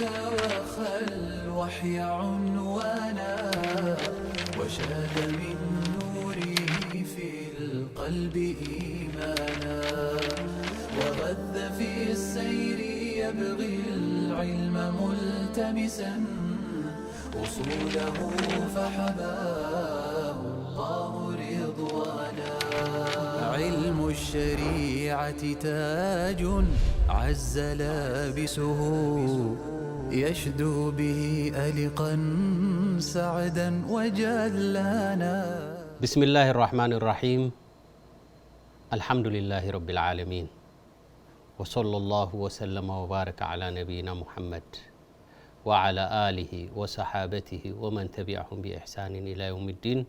وخى الوحي عنوانا، وشاد من نوره في القلب إيمانا، وغذ في السير يبغي العلم ملتمسا، أصوله فحباه الله رضوانا. علم الشريعة تاج عز لابسه، يشدو به ألقا سعدا وجلانا. بسم الله الرحمن الرحيم. الحمد لله رب العالمين. وصلى الله وسلم وبارك على نبينا محمد وعلى آله وصحابته ومن تبعهم بإحسان إلى يوم الدين.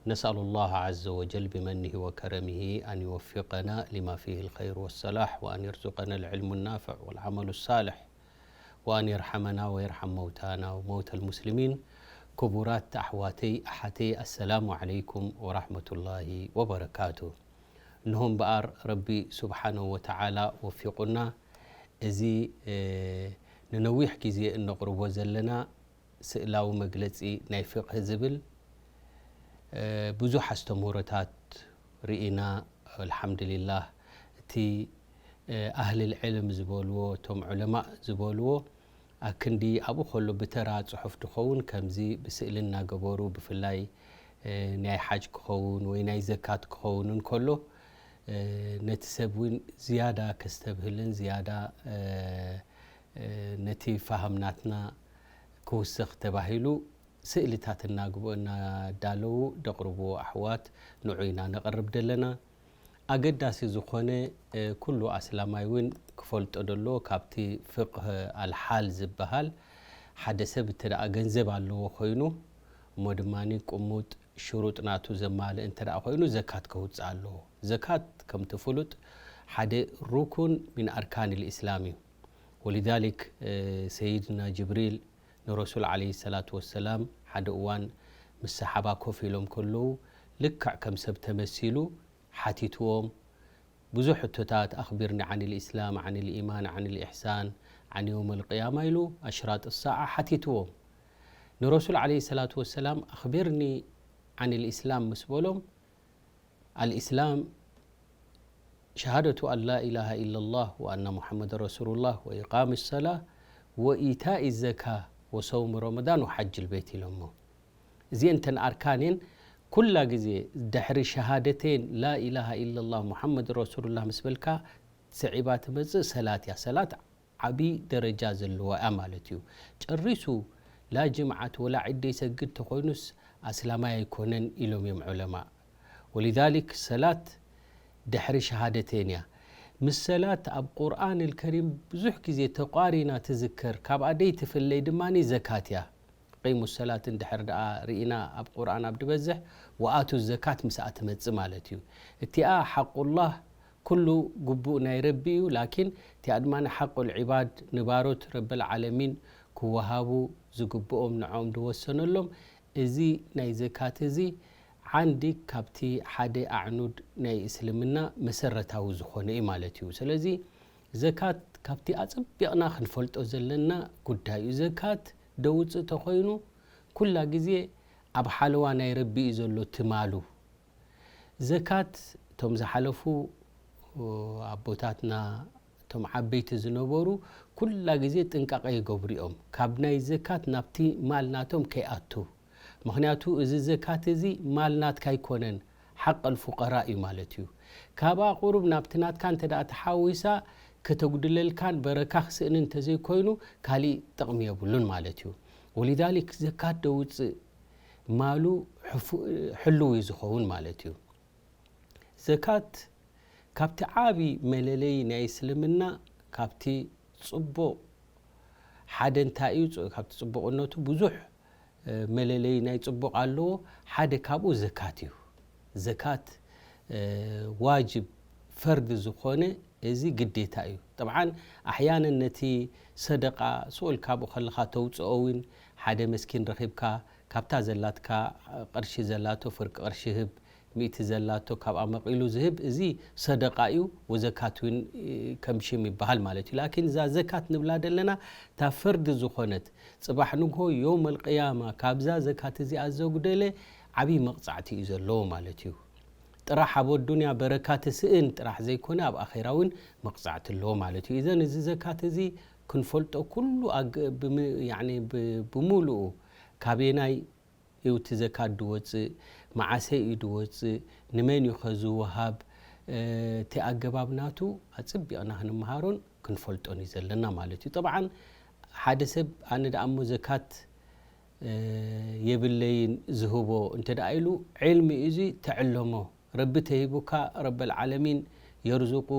نسأل الله عز وجل بمنه وكرمه أن يوفقنا لما فيه الخير والصلاح، وأن يرزقنا العلم النافع والعمل الصالح، وأن يرحمنا ويرحم موتانا وموتى المسلمين. ክቡራት ኣሕዋተይ ኣሓተይ፣ ኣሰላሙ ዓለይኩም ወራሕመቱላሂ ወበረካቱ። እንሆ እምበኣር ረቢ ስብሓነሁ ወተዓላ ወፊቑና፣ እዚ፣ እ፣ ንነዊሕ ግዜ እነቕርቦ ዘለና ስእላዊ መግለጺ ናይ ፍቕህ ዝብል፣ እ፣ ብዙሕ ኣስተምህሮታት ርኢና። ኣልሓምዱሊላህ፣ እቲ፣ እ፣ ኣህልል ዕልም ዝበልዎ፣ እቶም ዑለማእ ዝበልዎ፣ ኣክንዲ ኣብኡ ከሎ ብተራ ጽሑፍ ድኸውን ከምዚ ብስእሊ እናገበሩ፣ ብፍላይ፣ እ፣ ናይ ሓጅ ክኸውን ወይ ናይ ዘካት ክኸውን እንከሎ፣ እ፣ ነቲ ሰብ እውን ዝያዳ ከስተብህልን ዝያዳ፣ እ፣ እ፣ ነቲ ፋህም ናትና ክውስኽ ተባሂሉ ስእልታት እናግበ-፣ እናዳለዉ ደቕርብዎ ኣሕዋት ንዑ ኢና ነቕርብ ደለና። ኣገዳሲ ዝኾነ፣ እ፣ ኩሉ ኣስላማይ እውን ክፈልጦ ደሎ ካብቲ ፍቕህ ኣልሓል ዝበሃል፣ ሓደ ሰብ እንተ ደኣ ገንዘብ ኣለዎ ኮይኑ፣ እሞ ድማ ቅሙጥ ሽሩጥ ናቱ ዘማልእ እንተ ደኣ ኮይኑ፣ ዘካት ከውጽእ ኣለዎ። ዘካት ከምቲ ፍሉጥ ሓደ ሩኩን ሚን ኣርካን ልእስላም እዩ። ወሊዛሊክ፣ እ፣ ሰይድና ጅብሪል ንረሱል ዓለይሂ ሰላቱ ወሰላም ሓደ እዋን ምስ ሰሓባ ኮፍ ኢሎም ከለዉ፣ ልክዕ ከም ሰብ ተመሲሉ ሓቲትዎም። ብዙሕ ሕቶታት፣ ኣኽቢርኒ ዓን ልእስላም፣ ዓን ልኢማን፣ ዓን ልኢሕሳን፣ ዓን የውም ልቅያማ ኢሉ ኣሽራጥ ሰዓ ሓቲትዎም። ንረሱል ዓለይሂ ሰላቱ ወሰላም ኣኽቢርኒ ዓን ልእስላም ምስ በሎም፣ ኣልእስላም ሸሃደቱ ኣን ላ ኢላሃ ኢለላህ ወኣና ሙሓመድ ረሱሉላህ ወኢቃም ሰላ ወኢታኢ ዘካ ወሰውም ረመዳን ወሓጅ ልቤት ኢሎሞ። እዚአን እተን ኣርካን እየን። ኩላ ግዜ ድሕሪ ሸሃደተይን ላ ኢላሃ ኢለላህ ሙሓመድ ረሱሉላህ ምስ በልካ ስዒባ ትመጽእ ሰላት እያ። ሰላት ዓቢ ደረጃ ዘለዋ እያ ማለት እዩ። ጨሪሱ ላ ጅምዓት ወላ ዒድ ዘይሰግድ ተኾይኑስ ኣስላማይ ኣይኮነን ኢሎም እዮም ዑለማ። ወሊዛሊክ ሰላት ድሕሪ ሸሃደተይን እያ። ምስ ሰላት ኣብ ቁርኣን ልከሪም ብዙሕ ግዜ ተቋሪና ትዝከር፣ ካብኣ ደይትፍለይ ድማ ዘካት እያ። ቂሙ ሰላት እንድሕር ደኣ ርኢና ኣብ ቁርኣን ኣብ ድበዝሕ ወኣቱ ዘካት ምስኣ ትመጽእ ማለት እዩ። እቲኣ ሓቁላህ ኩሉ ግቡእ ናይ ረቢ እዩ፣ ላኪን እቲኣ ድማ ሓቁል ዒባድ ንባሮት ረበል ዓለሚን ክወሃቡ ዝግብኦም ንዖም ዝወሰነሎም፣ እዚ ናይ ዘካት እዚ ዓንዲ ካብቲ ሓደ ኣዕኑድ ናይ እስልምና መሰረታዊ ዝኾነ እዩ ማለት እዩ። ስለዚ ዘካት ካብቲ ኣጸቢቕና ክንፈልጦ ዘለና ጉዳይ እዩ። ዘካት ደውጽእ ተኾይኑ ኩላ ግዜ ኣብ ሓለዋ ናይ ረቢ እዩ ዘሎ ትማሉ። ዘካት እቶም ዝሓለፉ ኣቦታትና፣ እቶም ዓበይቲ ዝነበሩ ኩላ ግዜ ጥንቃቐ ይገብሩ እዮም፣ ካብ ናይ ዘካት ናብቲ ማል ናቶም ከይኣቱ። ምኽንያቱ እዚ ዘካት እዚ ማል ናትካ ኣይኮነን፣ ሓቅ ኣልፉቀራ እዩ ማለት እዩ። ካብኣ ቁሩብ ናብቲ ናትካ እንተ ደኣ ተሓዊሳ ከተጉድለልካን በረካ ክስእንን እንተዘይኮይኑ ካሊእ ጥቕሚ የብሉን ማለት እዩ። ወሊዛሊክ ዘካት ደውፅእ ማሉ ሕፉ-፣ ሕሉው እዩ ዝኸውን ማለት እዩ። ዘካት ካብቲ ዓቢ መለለይ ናይ እስልምና፣ ካብቲ ጽቡቕ ሓደ እንታይ እዩ፣ ጽ-፣ ካብቲ ጽቡቕነቱ ብዙሕ፣ እ፣ መለለይ ናይ ጽቡቕ ኣለዎ። ሓደ ካብኡ ዘካት እዩ። ዘካት፣ እ፣ ዋጅብ ፈርድ ዝኾነ እዚ ግዴታ እዩ። ጠብዓን ኣሕያነን ነቲ ሰደቃ ስቕ ኢልካ ኣብኡ ከለኻ ተውጽኦ እውን፣ ሓደ መስኪን ረኺብካ ካብታ ዘላትካ ቅርሺ ዘላቶ ፍርቂ ቅርሺ ህብ፣ ሚእቲ ዘላቶ ካብኣ መቒሉ ዝህብ፣ እዚ ሰደቃ እዩ። ወዘካት እውን ከም ሽም ይበሃል ማለት እዩ። ላኪን እዛ ዘካት ንብላ ዘለና እታ ፈርዲ ዝኾነት፣ ጽባሕ ንግሆ የውመል ቅያማ ካብዛ ዘካት እዚኣ ዘጉደለ ዓብዪ መቕጻዕቲ እዩ ዘለዎ ማለት እዩ። ጥራሕ ኣብ ኣዱንያ በረካ ትስእን ጥራሕ ዘይኮነ፣ ኣብ ኣኼራ እውን መቕጻዕቲ ኣለዎ ማለት እዩ። እዘን እዚ ዘካት እዚ ክንፈልጦ ኩሉ ኣግ-፣ ብም-፣ ያኒ ብ-፣ ብምሉኡ ካበየናይ እዩ እቲ ዘካት ድወፅእ፣ መዓሰ እዩ ድወፅእ፣ ንመን እዩ ከ ዝወሃብ፣ እቲ ኣገባብ ናቱ ኣፅቢቕና ክንመሃሮን ክንፈልጦን እዩ ዘለና ማለት እዩ። ጠብዓን ሓደ ሰብ ኣነ ደኣ እሞ ዘካት የብለይን ዝህቦ እንተ ደኣ ኢሉ፣ ዕልሚ እዚ ተዕለሞ። ረቢ ተሂቡካ፣ ረበል ዓለሚን የርዙቁ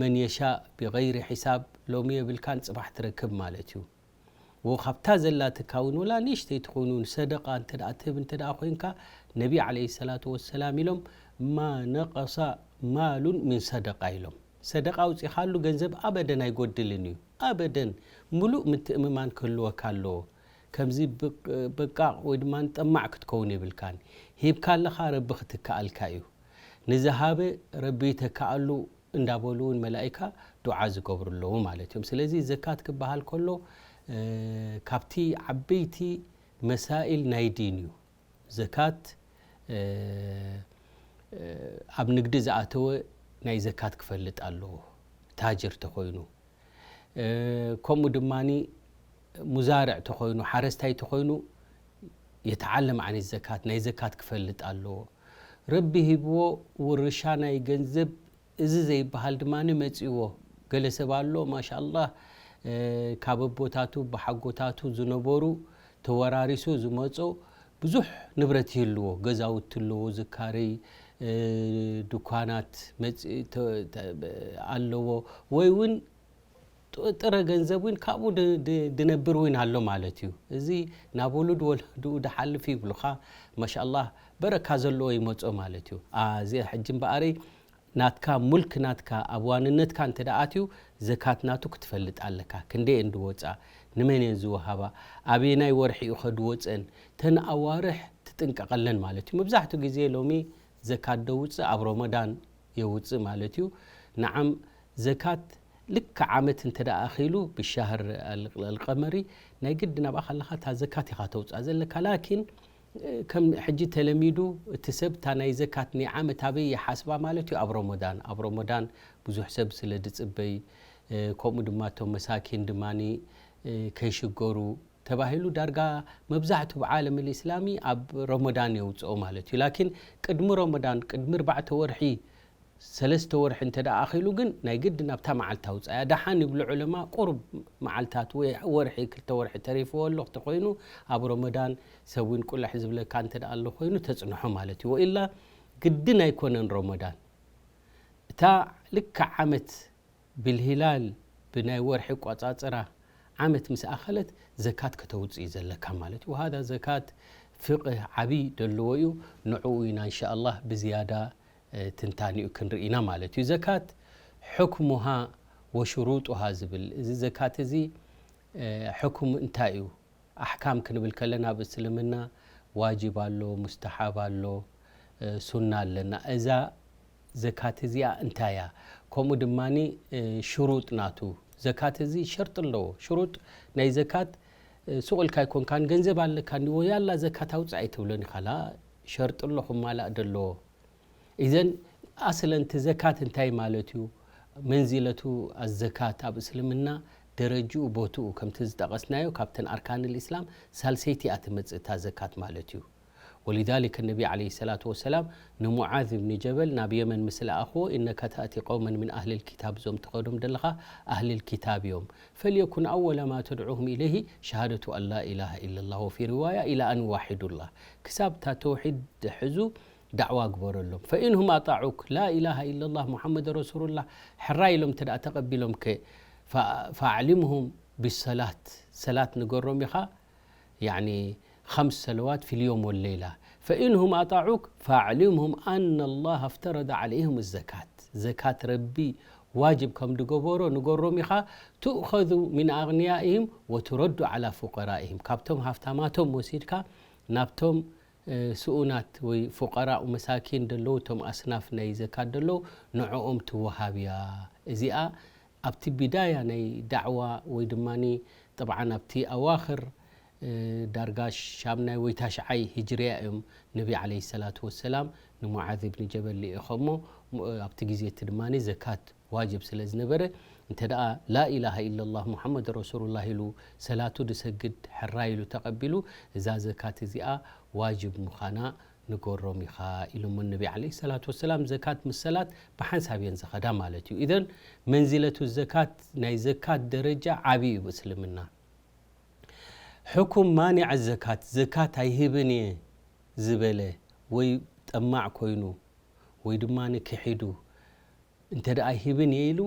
መን የሻእ ብገይሪ ሒሳብ፣ ሎሚ የብልካን ጽባሕ ትረክብ ማለት እዩ። ወ ካብታ ዘላትካ እውን ወላ ንእሽተይ ትኸውን እውን ሰደቃ እንተ ደኣ ትህብ እንተ ደኣ ኮይንካ፣ ነቢ ዓለይሂ ሰላቱ ወሰላም ኢሎም፣ "ማ ነቀሳ ማሉን ሚን ሰደቃ" ኢሎም። ሰደቃ ኣውጺኻሉ ገንዘብ ኣበደን ኣይጎድልን እዩ። ኣበደን። ምሉእ ምትእምማን ክህልወካ ኣለዎ። ከምዚ ብቅ-፣ ብቃቕ ወይ ድማ ጠማዕ ክትከውን የብልካን። ሂብካ ኣለኻ፣ ረቢ ክትከኣልካ እዩ። ንዝሃበ ረቢ ይተክኣሉ እንዳበሉ እውን መላኢካ ዱዓ ዝገብሩ ኣለዉ ማለት እዮም። ስለዚ ዘካት ክበሃል ከሎ፣ እ፣ ካብቲ ዓበይቲ መሳኢል ናይ ዲን እዩ። ዘካት፣ እ፣ እ፣ ኣብ ንግዲ ዝኣተወ ናይ ዘካት ክፈልጥ ኣለዎ። ታጅር ተኾይኑ፣ እ፣ ከምኡ ድማኒ ሙዛርዕ ተኾይኑ፣ ሓረስታይ ተኾይኑ፣ የተዓለም ዓን ዘካት፣ ናይ ዘካት ክፈልጥ ኣለዎ። ረቢ ሂብዎ ውርሻ ናይ ገንዘብ እዚ ዘይበሃል ድማ መጺዎ። ገለ ሰብ ኣሎ፣ ማሻኣላህ፣ እ፣ ካብ ኣቦታቱ ብሓጎታቱ ዝነበሩ ተወራሪሱ ዝመጾ ብዙሕ ንብረት ይህልዎ። ገዛውቲ ኣለዎ፣ ዝካረይ፣ እ፣ ድኳናት መጽ-፣ ተ-፣ ተ-፣ ኣለዎ። ወይ እውን ጥ-፣ ጥረ ገንዘብ እውን ካብኡ ድ-፣ ድ-፣ ድነብር እውን ኣሎ ማለት እዩ። እዚ ናብ ውሉድ ወለድኡ ድሓልፍ ይብሉኻ። ማሻኣላህ፣ በረካ ዘለዎ ይመጾ ማለት እዩ። አ፣ እዚ ሕጂ እምበኣረይ ናትካ ሙልክ ናትካ ኣብ ዋንነትካ እንተ ደኣ ኣትዩ፣ ዘካት ናቱ ክትፈልጥ ኣለካ። ክንደይ እየን ዝወጻ? ንመን እየን ዝወሃባ? ኣበየናይ ወርሒ እዩ ከ ዝወጸን? ተን ኣዋርሕ ትጥንቀቐለን ማለት እዩ። መብዛሕትኡ ግዜ ሎሚ ዘካት ደውጽእ ኣብ ረመዳን የውጽእ ማለት እዩ። ንዓም ዘካት ልክዕ ዓመት እንተ ደኣ ኣኺሉ ብሻህር ኣል-፣ ኣልቀመሪ ናይ ግድን ኣብኣ ከለኻ እታ ዘካት ኢኻ ተውጽኣ ዘለካ። ላኪን ከም ሕጂ ተለሚዱ እቲ ሰብ እታ ናይ ዘካት ናይ ዓመት ኣበይ ይሓስባ ማለት እዩ? ኣብ ረመዳን። ኣብ ረመዳን ብዙሕ ሰብ ስለ ዝጽበይ፣ እ፣ ከምኡ ድማ እቶም መሳኪን ድማኒ፣ እ፣ ከይሽገሩ ተባሂሉ ዳርጋ መብዛሕትኡ ዓለም ልእስላሚ ኣብ ረመዳን የውፅኦ ማለት እዩ። ላኪን ቅድሚ ረመዳን፣ ቅድሚ ኣርባዕተ ወርሒ፣ ሰለስተ ወርሒ እንተ ደኣ ኣኺሉ ግን ናይ ግድን ኣብታ መዓልቲ ኣውፅኣያ። ደሓን ይብሉ ዑለማ፣ ቁሩብ መዓልታት ወይ ወርሒ፣ ክልተ ወርሒ ተሪፍዎ ኣሎ እንተኾይኑ፣ ኣብ ረመዳን ሰብ እውን ቁልሕ ዝብለካ እንተ ደኣ ኣሎ ኮይኑ ተፅንሖ ማለት እዩ። ወኢላ ግድን ኣይኮነን ረመዳን። እታ ልክዕ ዓመት ብልሂላል ብናይ ወርሒ ኣቋጻጽራ ዓመት ምስ ኣኸለት ዘካት ከተውጽእ እዩ ዘለካ ማለት እዩ። ወሃዛ ዘካት ፍቅህ ዓብይ ደለዎ እዩ። ንዕኡ ኢና እንሻኣላህ ብዝያዳ፣ እ፣ ትንታኒኡ ክንርኢ ኢና ማለት እዩ። ዘካት ሕክሙሃ ወሽሩጡሃ ዝብል፣ እዚ ዘካት እዚ፣ እ፣ ሕክሙ እንታይ እዩ? ኣሕካም ክንብል ከለና ኣብ እስልምና ዋጅብ ኣሎ፣ ሙስተሓብ ኣሎ፣ እ፣ ሱና ኣለና። እዛ ዘካት እዚኣ እንታይ እያ? ከምኡ ድማኒ፣ እ፣ ሽሩጥ ናቱ። ዘካት እዚ ሸርጢ ኣለዎ። ሽሩጥ ናይ ዘካት፣ እ፣ ሱቕ ኢልካ ኣይኮንካን፣ ገንዘብ ኣለካ እንዲዎ፣ ያላ ዘካት ኣውፅእ ኣይትብሎን ኢኻ። ላ፣ ሸርጢ ኣሎ፣ ክማላእ ደለዎ። ኢዘን ኣስለን እቲ ዘካት እንታይ ማለት እዩ? መንዚለቱ ኣዘካት ኣብ እስልምና ደረጅኡ ቦትኡ ከምቲ ዝጠቐስናዮ ካብተን ኣርካን ልእስላም ሳልሰይቲ እያ ትመጽእ እታ ዘካት ማለት እዩ። ወሊዛሊከ ነቢ ዓለይሂ ሰላቱ ወሰላም ንሙዓዝ ብኒ ጀበል ናብ የመን ምስ ለኣኽዎ፣ "ኢነካ ተእቲ ቀውመን ምን ኣህሊል ኪታብ" እዞም ትኸዶም ዘለኻ ኣህሊል ኪታብ እዮም። "ፈልየኩን ኣወለ ማ ተድዑሁም ኢለይሂ ሸሃደቱ ኣን ላ ኢላሃ ኢለላህ ወፊ ሪዋያ ኢላ ኣን ዋሒዱላህ" ክሳብ እታ ተውሒድ ሕዙ ዳዕዋ ግበረሎም። ፈኢንሁም ኣጣዑክ ላ ኢላሃ ኢለላህ ሙሓመድ ረሱሉላህ ሕራይ ኢሎም እንተ ደኣ ተቐቢሎምከ ፈ-፣ ፈኣዕሊምሁም ቢሰላት ሰላት ንገሮም ኢኻ። ያዕኒ ኸምስ ሰለዋት ፊልዮም ወሌላ። ፈኢንሁም ኣጣዑክ ፈኣዕሊምሁም ኣነ ላህ ኣፍተረደ ዓለይሁም ዘካት። ዘካት ረቢ ዋጅብ ከም ድገበሮ ንገሮም ኢኻ። ትእኸዙ ሚን ኣግንያኢህም ወትረዱ ዓላ ፉቀራኢህም። ካብቶም ሃፍታማቶም ወሲድካ ናብቶም ስኡናት ወይ ፉቀራእ መሳኪን ደለዉ፣ እቶም ኣስናፍ ናይ ዘካት ደለዉ፣ ንዕኦም ትወሃብ እያ። እዚኣ ኣብቲ ቢዳያ ናይ ዳዕዋ ወይ ድማ ጠብዓን ኣብቲ ኣዋኽር ዳርጋ ሻምናይ ወይ ታሽዓይ ሂጅርያ እዮም ነቢ ዓለይሂ ሰላቱ ወሰላም ንሙዓዝ ኢብኒ ጀበል ልኢኾሞ። ኣብቲ ግዜ እቲ ድማ ዘካት ዋጅብ ስለ ዝነበረ፣ እንተ ደኣ ላኢላሃ ኢለላህ ሙሓመድ ረሱሉላህ ኢሉ ሰላቱ ድሰግድ ሕራይ ኢሉ ተቐቢሉ፣ እዛ ዘካት እዚኣ ዋጅብ ምዃና ንገሮም ኢኻ ኢሎሞ ነቢ ዓለይሂ ሰላቱ ወሰላም። ዘካት ምስ ሰላት ብሓንሳብ እየን ዝኸዳ ማለት እዩ። ኢዘን መንዚለቱ ዘካት፣ ናይ ዘካት ደረጃ ዓቢ እዩ ብእስልምና። ሕኩም ማኒዐ ዘካት፣ ዘካት ኣይህብን እየ ዝበለ ወይ ጠማዕ ኮይኑ ወይ ድማ ንክሒዱ እንተ ደኣ ኣይህብን እየ ኢሉ፣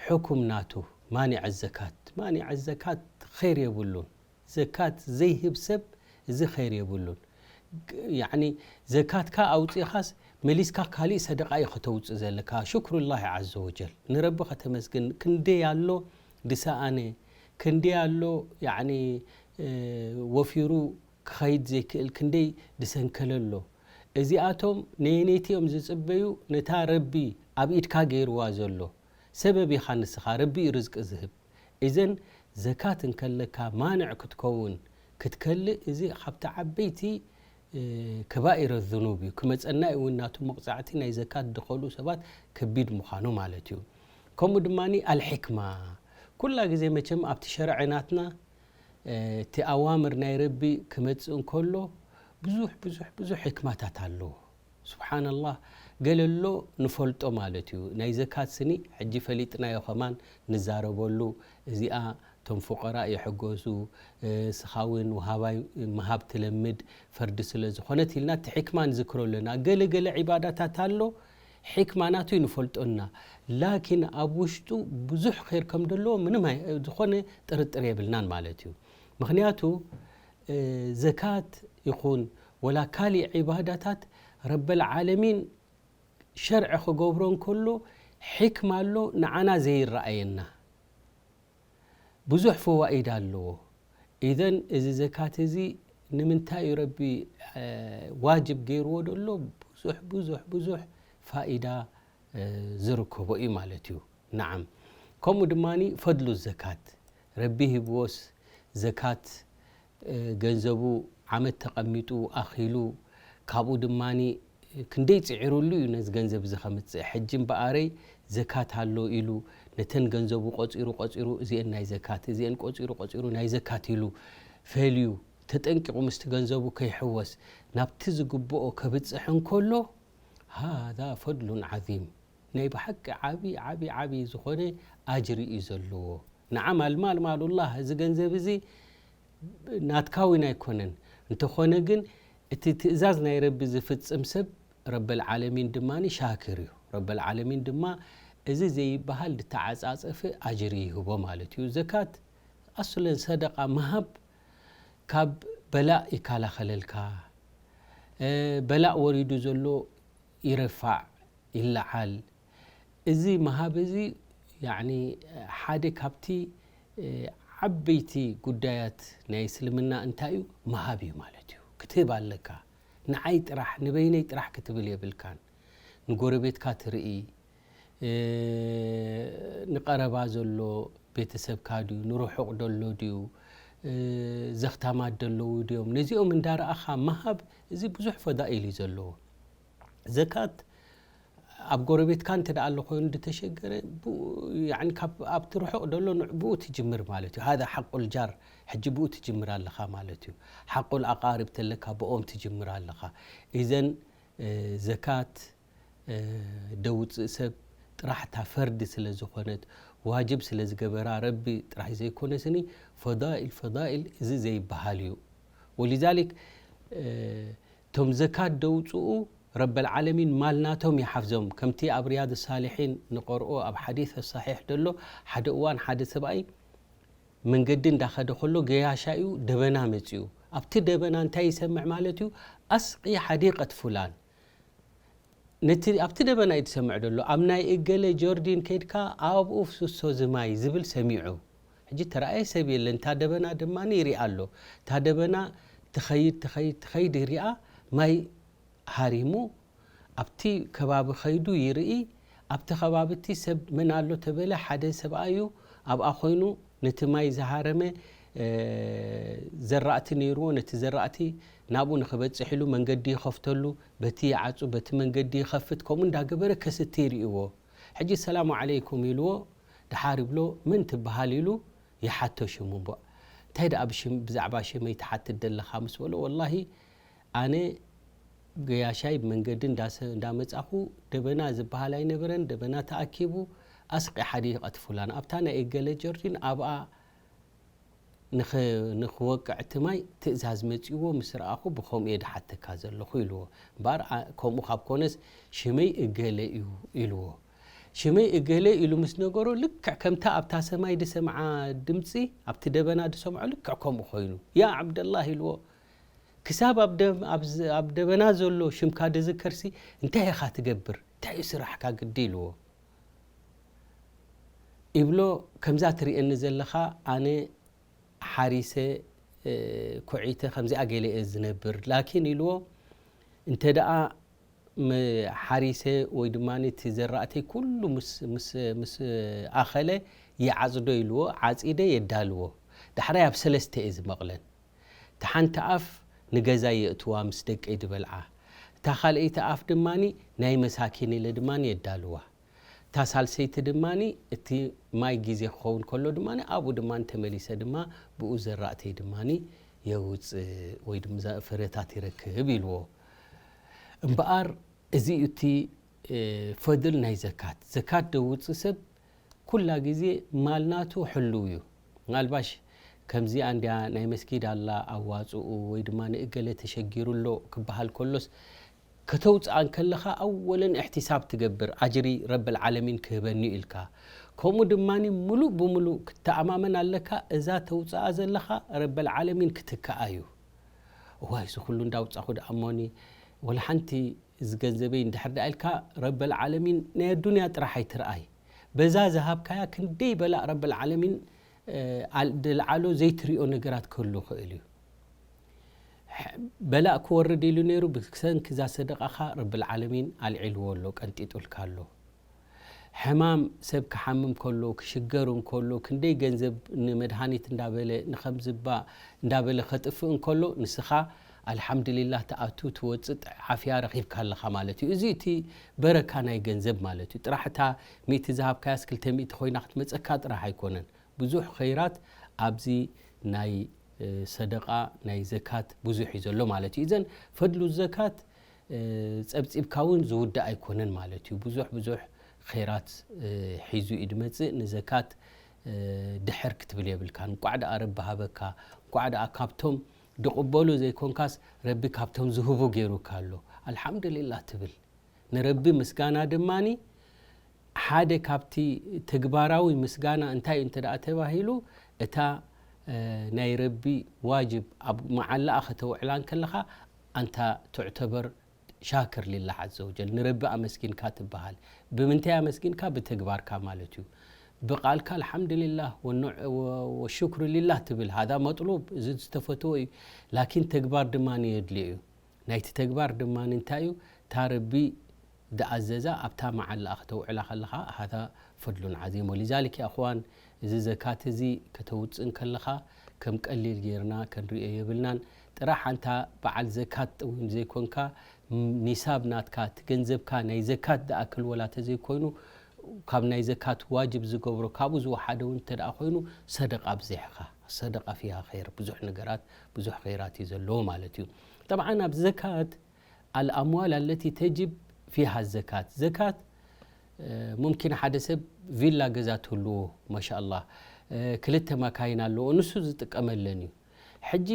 ሕኩም ናቱ ማኒዐ ዘካት፣ ማኒዐ ዘካት ኸይር የብሉን። ዘካት ዘይህብ ሰብ እዚ ኸይር የብሉን። ያዕኒ ዘካትካ ኣውጺኻስ መሊስካ ካሊእ ሰደቃ እዩ ከተውጽእ ዘለካ። ሽክሩላሂ ዓዘ ወጀል፣ ንረቢ ከተመስግን። ክንደይ ኣሎ ድሰኣነ፣ ክንደይ ኣሎ ያዕኒ ወፊሩ ክኸይድ ዘይክእል፣ ክንደይ ድሰንከለ ኣሎ። እዚኣቶም ነየነይቲ እዮም ዝጽበዩ? ነታ ረቢ ኣብ ኢድካ ገይርዋ ዘሎ። ሰበብ ኢኻ ንስኻ፣ ረቢ እዩ ርዝቂ ዝህብ። እዘን ዘካት እንከለካ ማንዕ ክትከውን ክትከልእ፣ እዚ ካብቲ ዓበይቲ ከባኢረ ዝኑብ እዩ። ክመጸና እዩ እውን ናቱ መቕጻዕቲ ናይ ዘካት ድኸልኡ ሰባት ከቢድ ምዃኑ ማለት እዩ። ከምኡ ድማ ኣልሕክማ፣ ኩላ ግዜ መቸም ኣብቲ ሸርዒ ናትና እቲ ኣዋምር ናይ ረቢ ክመጽእ እንከሎ ብዙሕ ብዙሕ ብዙሕ ሕክማታት ኣለዎ። ስብሓንላህ፣ ገለ ኣሎ ንፈልጦ ማለት እዩ። ናይ ዘካት ስኒ ሕጂ ፈሊጥናዮ ከማን ንዛረበሉ። እዚኣ እቶም ፉቀራእ ይሕገዙ፣ ስኻ እውን ውሃባይ ምሃብ ትለምድ ፈርዲ ስለ ዝኾነት ኢልና እቲ ሕክማ ንዝክሮ ኣለና። ገለ ገለ ዒባዳታት ኣሎ ሕክማ ናቱ ይንፈልጦና፣ ላኪን ኣብ ውሽጡ ብዙሕ ኸይር ከም ዘለዎ ምንም ኣይ-፣ ዝኾነ ጥርጥር የብልናን ማለት እዩ። ምኽንያቱ ዘካት ይኹን ወላ ካሊእ ዒባዳታት ረበል ዓለሚን ሸርዒ ክገብሮ እንከሎ ሕክማ ኣሎ ንዓና ዘይረኣየና። ብዙሕ ፈዋኢድ ኣለዎ። ኢዘን እዚ ዘካት እዚ ንምንታይ እዩ ረቢ ዋጅብ ገይርዎ ደሎ? ብዙሕ ብዙሕ ብዙሕ ፋኢዳ ዝርከቦ እዩ ማለት እዩ። ነዓም፣ ከምኡ ድማ ፈድሉ ዘካት፣ ረቢ ሂብዎስ ዘካት ገንዘቡ ዓመት ተቐሚጡ ኣኺሉ፣ ካብኡ ድማ ክንደይ ጽዒሩሉ እዩ ነዚ ገንዘብ እዚ ከምጽእ። ሕጂ እምበኣረይ ዘካት ኣሎ ኢሉ ነተን ገንዘቡ ቆጺሩ ቆጺሩ፣ እዚአን ናይ ዘካት፣ እዚአን ቆጺሩ ቆጺሩ ናይ ዘካት ኢሉ ፈልዩ ተጠንቂቑ ምስቲ ገንዘቡ ከይሕወስ ናብቲ ዝግብኦ ከብጽሕ እንከሎ፣ ሃዛ ፈድሉን ዓዚም፣ ናይ ብሓቂ ዓቢ ዓቢ ዓቢ ዝኾነ ኣጅሪ እዩ ዘለዎ። ነዓም፣ ኣልማል ማሉላህ፣ እዚ ገንዘብ እዚ ናትካ እውን ኣይኮነን። እንተኾነ ግን እቲ ትእዛዝ ናይ ረቢ ዝፍጽም ሰብ ረበል ዓለሚን ድማ ሻክር እዩ። ረበል ዓለሚን ድማ እዚ ዘይበሃል ዝተዓጻጸፈ ኣጅሪ ይህቦ ማለት እዩ። ዘካት ኣስለን ሰደቃ ምሃብ ካብ በላእ ይከላኸለልካ። በላእ ወሪዱ ዘሎ ይረፋዕ፣ ይለዓል። እዚ ምሃብ እዚ ያዕኒ ሓደ ካብቲ ዓበይቲ ጉዳያት ናይ እስልምና እንታይ እዩ? ምሃብ እዩ ማለት እዩ። ክትህብ ኣለካ። ንዓይ ጥራሕ፣ ንበይነይ ጥራሕ ክትብል የብልካን። ንጎረቤትካ ትርኢ፣ ንቐረባ ዘሎ ቤተሰብካ ድዩ፣ ንርሑቕ ደሎ ድዩ፣ ዘኽታማት ደለዉ ድዮም፣ ነዚኦም እንዳረኣኻ ምሃብ፣ እዚ ብዙሕ ፈዳኢል እዩ ዘለዎ። ዘካት ኣብ ጎረቤትካ እንተ ደኣ ኣሎ ኮይኑ ዝተሸገረ፣ ብኡ፣ ያዕኒ ካብ ኣብቲ ርሑቕ ደሎ ንዕ-፣ ብኡ ትጅምር ማለት እዩ። ሃዛ ሓቁል ጃር፣ ሕጂ ብኡ ትጅምር ኣለኻ ማለት እዩ። ሓቁል ኣቓርብ ተለካ ብኦም ትጅምር ኣለኻ። ኢዘን፣ እ፣ ዘካት፣ እ፣ ደውጽእ ሰብ ጥራሕ እታ ፈርዲ ስለ ዝኾነት፣ ዋጅብ ስለ ዝገበራ ረቢ ጥራሕ ዘይኮነስኒ፣ ፈዳኢል፣ ፈዳኢል እዚ ዘይበሃል እዩ። ወሊዛሊክ፣ እ፣ እቶም ዘካት ደውጽኡ ረበል ዓለሚን ማል ናቶም ይሓፍዞም። ከምቲ ኣብ ሪያድ ሳሊሒን ንቐርኦ ኣብ ሓዲስ ሰሒሕ ደሎ፣ ሓደ እዋን ሓደ ሰብኣይ መንገዲ እንዳኸደ ከሎ ገያሻ እዩ፣ ደበና መጺኡ። ኣብቲ ደበና እንታይ ይሰምዕ ማለት እዩ? ኣስቂ ሓዲቀት ፉላን። ነቲ ኣብቲ ደበና እዩ ትሰምዕ ደሎ። ኣብ ናይ እገለ ጆርዲን ከይድካ ኣብኡ ፍስሶ ዝማይ ዝብል ሰሚዑ። ሕጂ ተረኣየ ሰብ የለን። እታ ደበና ድማ ይሪኣ ኣሎ። እታ ደበና ትኸይድ፣ ትኸይድ፣ ትኸይድ ይሪኣ። ማይ ሃሪሙ ኣብቲ ከባቢ ከይዱ ይርኢ። ኣብቲ ከባቢ እቲ ሰብ መን ኣሎ ተበለ፣ ሓደ ሰብኣይ እዩ። ኣብኣ ኮይኑ ነቲ ማይ ዝሃረመ፣ እ፣ ዘራእቲ ነይርዎ። ነቲ ዘራእቲ ናብኡ ንኽበጽሕ ኢሉ መንገዲ ይኸፍተሉ፣ በቲ ይዓጹ፣ በቲ መንገዲ ይኸፍት፣ ከምኡ እንዳገበረ ከስቲ ይርእዎ። ሕጂ ሰላሙ ዓለይኩም ኢልዎ፣ ደሓር ይብሎ፣ መን ትበሃል ኢሉ ይሓቶ ሽሙ። እምቦ እንታይ ደኣ ብሽም-፣ ብዛዕባ ሽመይ ትሓትት ደለኻ ምስ በሎ፣ ወላሂ ኣነ ገያሻይ ብመንገዲ እንዳሰ-፣ እንዳመጻኹ ደበና ዝበሃል ኣይነበረን። ደበና ተኣኪቡ ኣስቂ ሓዲቐት ፉላን ኣብታ ናይ እገለ ጀርዲን ኣብኣ ንኸ-፣ ንኽወቅዕ እቲ ማይ ትእዛዝ መጺእዎ ምስ ረኣኹ ብኸምኡ እየ ድሓተካ ዘለኹ ኢልዎ። እምበኣር ኣ-፣ ከምኡ ካብ ኮነስ ሽመይ እገለ እዩ ኢልዎ። ሽመይ እገለ ኢሉ ምስ ነገሮ ልክዕ ከምታ ኣብታ ሰማይ ድሰምዓ ድምጺ ኣብቲ ደበና ድሰምዖ ልክዕ ከምኡ ኮይኑ፣ ያ ዓብደላህ ኢልዎ። ክሳብ ኣብ ደ-፣ ኣብ ዝ-፣ ኣብ ደበና ዘሎ ሽምካ ድዝከርሲ እንታይ ኢኻ ትገብር? እንታይ እዩ ስራሕካ ግዲ ኢልዎ። ይብሎ፣ ከምዛ ትርእየኒ ዘለኻ ኣነ ሓሪሰ፣ እ፣ ኩዒተ ከምዚኣ ገለ እየ ዝነብር። ላኪን ኢልዎ፣ እንተ ደኣ መ-፣ ሓሪሰ ወይ ድማ እቲ ዘራእተይ ኩሉ ምስ፣ ምስ፣ ምስ ኣኸለ ይዓጽዶ ኢልዎ፣ ዓጺደ የዳልዎ። ዳሕራይ ኣብ ሰለስተ እየ ዝመቕለን። እታ ሓንቲ ኣፍ ንገዛይ የእትዋ ምስ ደቀይ ዝበልዓ። እታ ካልኣይቲ ኣፍ ድማ ናይ መሳኪን ኢለ ድማ የዳልዋ። እታ ሳልሰይቲ ድማ እቲ ማይ ግዜ ክኸውን ከሎ ድማ ኣብኡ ድማ ተመሊሰ ድማ ብኡ ዘራእተይ ድማ የውፅእ ወይ ድማ ፍረታት ይረክብ ኢልዎ። እምበኣር እዚ እዩ እቲ፣ እ፣ ፈድል ናይ ዘካት። ዘካት ደውፅእ ሰብ ኩላ ግዜ ማል ናቱ ሕልው እዩ። ምናልባሽ ከምዚኣ እንድያ ናይ መስጊድ ኣላ ኣዋፅኡ ወይ ድማ ንእገለ ተሸጊሩ ኣሎ ክበሃል ከሎስ ከተውፅኣ እንከለኻ ኣወለን እሕቲሳብ ትገብር፣ ኣጅሪ ረብል ዓለሚን ክህበኒ እዩ ኢልካ። ከምኡ ድማ ሙሉእ ብሙሉእ ክትተኣማመን ኣለካ። እዛ ተውፅኣ ዘለኻ ረብል ዓለሚን ክትከኣ እዩ። እዋይ፣ እዚ ኩሉ እንዳውፃኹ ደኣ እሞኒ ወላ ሓንቲ እዚ ገንዘበይ እንድሕር ደኣ ኢልካ ረበል ዓለሚን ናይ ኣዱንያ ጥራሕ ኣይትርኣይ። በዛ ዝሃብካያ ክንደይ በላእ ረበል ዓለሚን፣ እ፣ ኣል-፣ ድልዓሎ ዘይትሪኦ ነገራት ክህሉ ይኽእል እዩ። ሕ-፣ በላእ ክወርድ ኢሉ ነይሩ፣ ብሰንኪ እዛ ሰደቃኻ ረበል ዓለሚን ኣልዒልዎ ኣሎ፣ ቀንጢጡልካ ኣሎ። ሕማም ሰብ ክሓምም ከሎ፣ ክሽገር እንከሎ፣ ክንደይ ገንዘብ ንመድሃኒት እንዳበለ፣ ንኸምዝባ እንዳበለ ከጥፍእ እንከሎ፣ ንስኻ ኣልሓምዱሊላህ ትኣቱ፣ ትወጽእ፣ ዓፍያ ረኺብካ ኣለኻ ማለት እዩ። እዚ እቲ በረካ ናይ ገንዘብ ማለት እዩ። ጥራሕ እታ ሚእቲ ዝሃብካያስ ክልተ ሚእቲ ኮይና ክትመጸካ ጥራሕ ኣይኮነን። ብዙሕ ኸይራት ኣብዚ ናይ፣ እ፣ ሰደቃ፣ ናይ ዘካት ብዙሕ እዩ ዘሎ ማለት እዩ። እዘን ፈድሉ ዘካት፣ እ፣ ጸብጺብካ እውን ዝውዳእ ኣይኮነን ማለት እዩ። ብዙሕ ብዙሕ ኸይራት፣ እ፣ ሒዙ እዩ ድመጽእ። ንዘካት፣ እ፣ ድሕር ክትብል የብልካን። እንቋዕ ደኣ ረቢ ሃበካ፣ እንቋዕ ደኣ ካብቶም ድቕበሉ ዘይኮንካስ ረቢ ካብቶም ዝህቡ ገይሩካ ኣሎ። ኣልሓምዱሊላህ ትብል። ንረቢ ምስጋና ድማኒ ሓደ ካብቲ ተግባራዊ ምስጋና እንታይ እዩ እንተ ደኣ ተባሂሉ፣ እታ፣ እ፣ ናይ ረቢ ዋጅብ ኣብ መዓላኣ ከተውዕላ እንከለኻ፣ ኣንታ ትዕተበር ሻክር ሊላህ ዓዘ ወጀል፣ ንረቢ ኣመስጊንካ ትበሃል። ብምንታይ ኣመስጊንካ? ብተግባርካ ማለት እዩ። ብቃልካ ኣልሓምዱሊላህ ወኑ-፣ ወ-፣ ወሽክሩ ሊላህ ትብል፣ ሃዛ መጥሉብ፣ እዚ ዝተፈትዎ እዩ። ላኪን ተግባር ድማ የድልዮ እዩ። ናይቲ ተግባር ድማ እንታይ እዩ? እታ ረቢ ዝኣዘዛ ኣብታ መዓላኣ ከተውዕላ ከለኻ፣ ሃዛ ፈድሉን ዓዚም። ወሊዛሊክ፣ ያ እኽዋን፣ እዚ ዘካት እዚ ከተውፅእ እንከለኻ፣ ከም ቀሊል ጌርና ከንሪኦ የብልናን። ጥራሕ ኣንታ በዓል ዘካት እውን ዘይኮንካ፣ ም-፣ ኒሳብ ናትካ፣ እቲ ገንዘብካ ናይ ዘካት ዝኣክል ወላ ተዘይኮይኑ፣ ካብ ናይ ዘካት ዋጅብ ዝገብሮ፣ ካብኡ ዝወሓደ እውን እንተ ደኣ ኮይኑ፣ ሰደቃ ኣብዚሕኻ። ሰደቃ ፊሃ ኸይር፣ ብዙሕ ነገራት፣ ብዙሕ ኸይራት እዩ ዘለዎ ማለት እዩ። ጠብዓን ኣብ ዘካት ኣልኣምዋል ኣለቲ ተጅብ ፊሃ ዘካት። ዘካት፣ እ፣ ሙምኪን ሓደ ሰብ ቪላ ገዛ ትህልዎ፣ ማሻኣላህ፣ እ፣ ክልተ ማካይን ኣለዎ፣ ንሱ ዝጥቀመለን እዩ። ሕጂ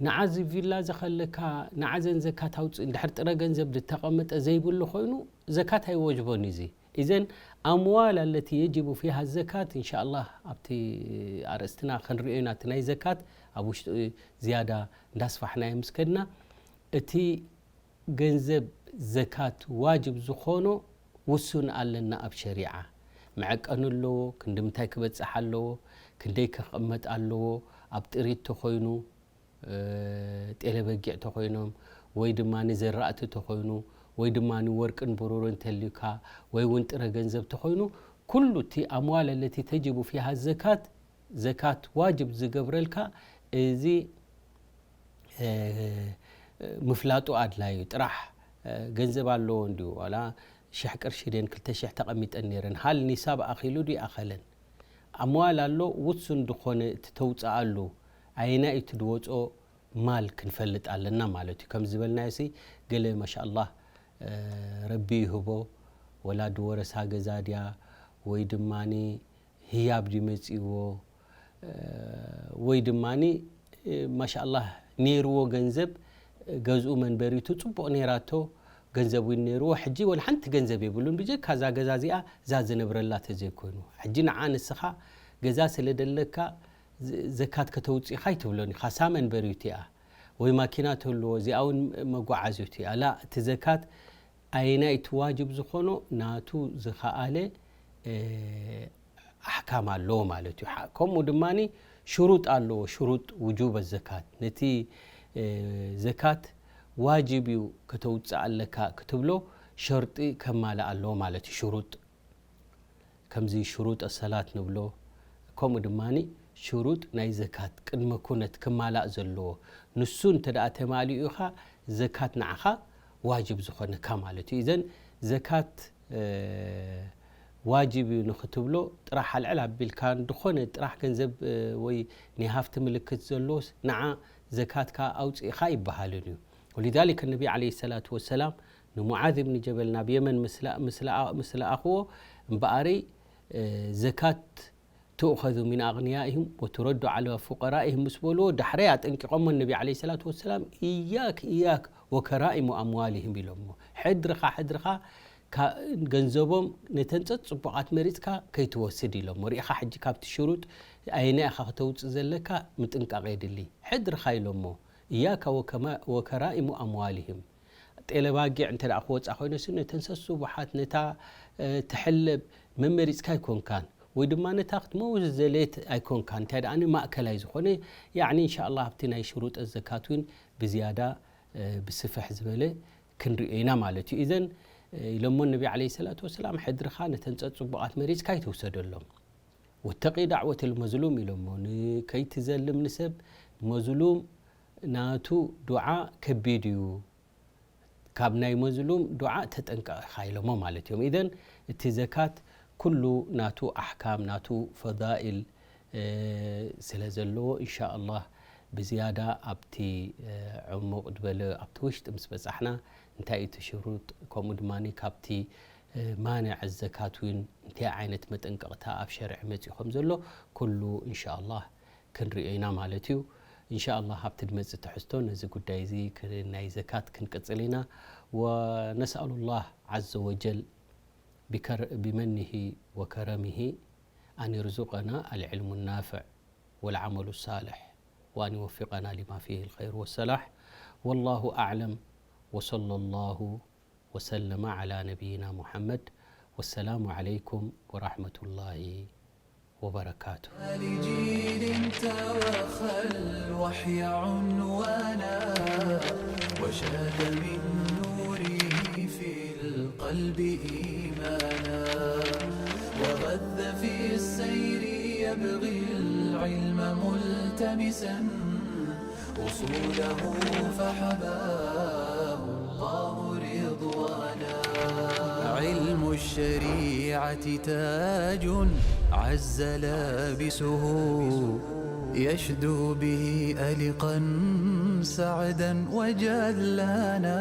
ንዓዚ ቪላ እዚ ከለካ፣ ንዓዘን ዘካት ኣውፅእ፣ እንድሕር ጥረ ገንዘብ ዝተቐመጠ ዘይብሉ ኮይኑ፣ ዘካት ኣይወጅቦን እዩ እዚ። ኢዘን ኣምዋል ኣለቲ የጅቡ ፊሃ ዘካት፣ እንሻኣላህ፣ ኣብቲ ኣርእስትና ክንሪኦ ኢና፣ እቲ ናይ ዘካት ኣብ ውሽጡ ዝያዳ እንዳስፋሕናዮ ምስ ከድና፣ እቲ ገንዘብ ዘካት ዋጅብ ዝኾኖ ውሱን ኣለና ኣብ ሸሪዓ። መዐቀኒ ኣለዎ፣ ክንዲ ምንታይ ክበጽሕ ኣለዎ፣ ክንደይ ክቕመጥ ኣለዎ፣ ኣብ ጥሪት ተኾይኑ፣ እ፣ ጤለ በጊዕ ተኾይኖም፣ ወይ ድማ ንዘራእቲ ተኾይኑ፣ ወይ ድማ ንወርቅን ብሩርን ተልዩካ፣ ወይ እውን ጥረ ገንዘብ ተኾይኑ፣ ኩሉ እቲ ኣምዋል ኣለቲ ተጅቡ ፊሃ ዘካት፣ ዘካት ዋጅብ ዝገብረልካ፣ እዚ ምፍላጡ ኣድላዩ ጥራሕ። ገንዘብ ኣለዎ እንዲዩ፣ ዋላ ሽሕ ቅርሺ ደን ክልተ ሽሕ ተቐሚጠን ነይረን፣ ሃል ኒሳብ ኣኺሉ ድዩ ኣኸለን? ኣምዋል ኣሎ፣ ውሱን ዝኾነ እቲ ተውፅኣሉ፣ ኣየናይ እቲ ድወፅኦ ማል ክንፈልጥ ኣለና ማለት እዩ። ከም ዝበልናዮ ሲ፣ ገለ ማሻኣላህ ረቢ ይህቦ፣ ወላ ድወረሳ ገዛ ድያ፣ ወይ ድማኒ ህያብ ድዩ መፂእዎ፣ ወይ ድማኒ ማሻኣላህ ነይርዎ ገንዘብ፣ ገዝኡ መንበሪቱ ፅቡቕ ነይራቶ፣ ገንዘብ እውን ነይርዎ። ሕጂ ወላ ሓንቲ ገንዘብ የብሉን፣ ብጀካ እዛ ገዛ እዚኣ፣ እዛ ዝነብረላ ተዘይኮይኑ። ሕጂ ንዓ ንስኻ ገዛ ስለ ደለካ ዘካት ከተውፅእ ኢኻ ኣይትብሎን ኢኻ። እሳ መንበሪቱ እያ፣ ወይ ማኪና ትህልዎ፣ እዚኣ እውን መጓዓዝቱ እያ። ላ፣ እቲ ዘካት ኣየናይ እቲ ዋጅብ ዝኾኖ ናቱ ዝኸኣለ ኣሕካም ኣለዎ ማለት እዩ። ከምኡ ድማ ሽሩጥ ኣለዎ፣ ሽሩጥ ውጁብ ዘካት። ነቲ ዘካት ዋጅብ እዩ ከተውፅእ ኣለካ ክትብሎ ሸርጢ ከማልእ ኣለዎ ማለት እዩ። ሽሩጥ ከምዚ ሽሩጥ ሰላት ንብሎ፣ ከምኡ ድማ ሽሩጥ ናይ ዘካት ቅድመ ኩነት ክማላእ ዘለዎ፣ ንሱ እንተ ደኣ ተማሊኡ ኢኻ ዘካት ንዓኻ ዋጅብ ዝኾነካ ማለት እዩ። እዘን ዘካት ዋጅብ እዩ ንኽትብሎ ጥራሕ ኣልዕል ኣቢልካ፣ ዝኾነ ጥራሕ ገንዘብ ወይ ናይ ሃፍቲ ምልክት ዘለዎስ ንዓ ዘካትካ ኣውፅእኻ ይበሃልን እዩ። ወሊዛሊከ ነቢ ዓለይሂ ሰላቱ ወሰላም ንሙዓዝ ብን ጀበል ናብ የመን ምስ ለኣኽዎ፣ እምበኣረይ ዘካት ትእኸዙ ሚን ኣቕንያኢህም ወትረዱ ዓላ ፉቀራኢህም ምስ በልዎ፣ ዳሕረይ ኣጠንቂቖሞ ነቢ ዓለይሂ ሰላቱ ወሰላም፣ እያክ እያክ ወከራኢሙ ኣምዋሊህም ኢሎሞ። ሕድርኻ ሕድርኻ፣ ገንዘቦም ነተን ጸጽቡቓት መሪጽካ ከይትወስድ ኢሎሞ። ሪኢኻ ሕጂ ካብቲ ሽሩጥ ኣየናይ ኢኻ ክተውጽእ ዘለካ ምጥንቃቕ የድሊ። ሕድርኻ ኢሎሞ። እያካ ወከራኢሙ ኣምዋሊህም። ጤለ ባጊዕ እንተ ደኣ ክወጻ ኮይኑሲ፣ ነተን ሰሱቡሓት፣ ነታ ትሕለብ መመሪጽካ ኣይኮንካን፣ ወይ ድማ ነታ ክትመውዝ ዘሌት ኣይኮንካን። እንታይ ደኣ ማእከላይ ዝኾነ፣ ያዕኒ እንሻኣላህ ኣብቲ ናይ ሽሩጠ ዘካት እውን ብዝያዳ ብስፍሕ ዝበለ ክንሪኦ ኢና ማለት እዩ። ኢዘን ኢሎሞ ነቢ ዓለይሂ ሰላቱ ወሰላም፣ ሕድርኻ ነተን ጸጽቡቓት መሪጽካ ኣይትውሰደሎም። ወተቂ ዳዕወት ልመዝሉም ኢሎሞ፣ ንከይትዘልም ንሰብ፣ መዝሉም ናቱ ዱዓ ከቢድ እዩ። ካብ ናይ መዝሉም ዱዓ ተጠንቀቕ ኢኻ ኢሎሞ ማለት እዮም። ኢዘን እቲ ዘካት ኩሉ ናቱ ኣሕካም፣ ናቱ ፈዳኢል ስለ ዘለዎ፣ እንሻኣላህ ብዝያዳ ኣብቲ ዕሙቕ ዝበለ ኣብቲ ውሽጢ ምስ በጻሕና፣ እንታይ እዩ እቲ ሽሩጥ፣ ከምኡ ድማ ካብቲ ማንዕ ዘካት እውን እንታይ ዓይነት መጠንቀቕታ ኣብ ሸርዒ መጺኡ ከም ዘሎ ኩሉ እንሻኣላህ ክንሪኦ ኢና ማለት እዩ። እንሻኣላህ ኣብቲ ድመጽእ ትሕዝቶ ነዚ ጉዳይ እዚ ክ-፣ ናይ ዘካት ክንቅጽል ኢና። ወነስኣሉላህ ዓዘ ወጀል ቢከር-፣ ቢመኒሂ ወከረሚሂ ኣን የርዙቀና ኣልዕልሙ ናፍዕ ወልዓመሉ ሳልሕ ወኣን ይወፊቀና ሊማ ፊሂ ልኸይር ወሰላሕ። ወላሁ ኣዕለም ወሰለላሁ ወሰለመ ዓላ ነቢይና ሙሐመድ። ወሰላሙ ዓለይኩም ወራሕመቱላሂ ወበረካቱ። لجيل توخى الوحي عنوانا، وشاد من نوره في القلب إيمانا، وغذ في السير يبغي العلم ملتمسا، أصوله فحباه الله رضوانا. علم الشريعة تاج عز لابسه، يشدو به ألقا سعدا وجلانا.